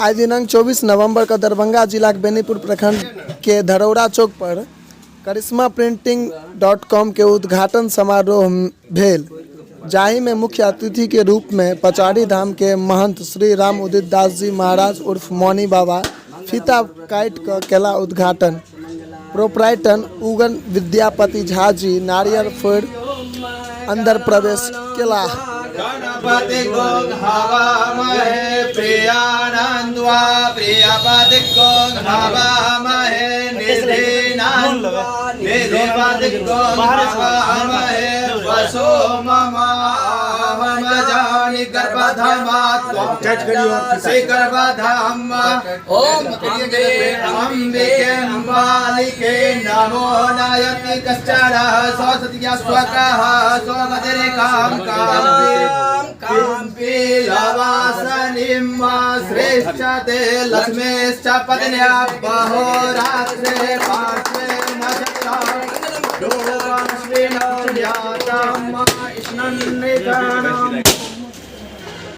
आइ दिनांक 24 नवंबर के दरभंगा जिलाक बेनीपुर प्रखंड के धरौरा चौक पर करिश्मा प्रिंटिंग डॉट कॉम के उद्घाटन समारोह भेल, जाहि में मुख्य अतिथि के रूप में पचाड़ी धाम के महंत श्री राम उदित दास जी महाराज उर्फ मौनी बाबा फीता काटि कऽ केला उद्घाटन। प्रोपराइटर उगन विद्यापति झा जी नारियल फोड़ि अंदर प्रवेश केलाह। गणपति गों हवामहे प्रियानन्द्वा प्रियपति गों हवामहे निधिनां निधिपति गों हवामहे वसो मम अहमजानि गर्भधमा त्वं श्री गर्भधाम ॐ अम्बे अम्बिके अम्बालिके नमो नयति कश्चन सरस्वत्या स्वकः स्वमतिरेकां काम्पीलवासनीं श्रेष्ठते लक्ष्मीश्च पत्न्या बहोरात्रे पार्श्वे नक्षत्रं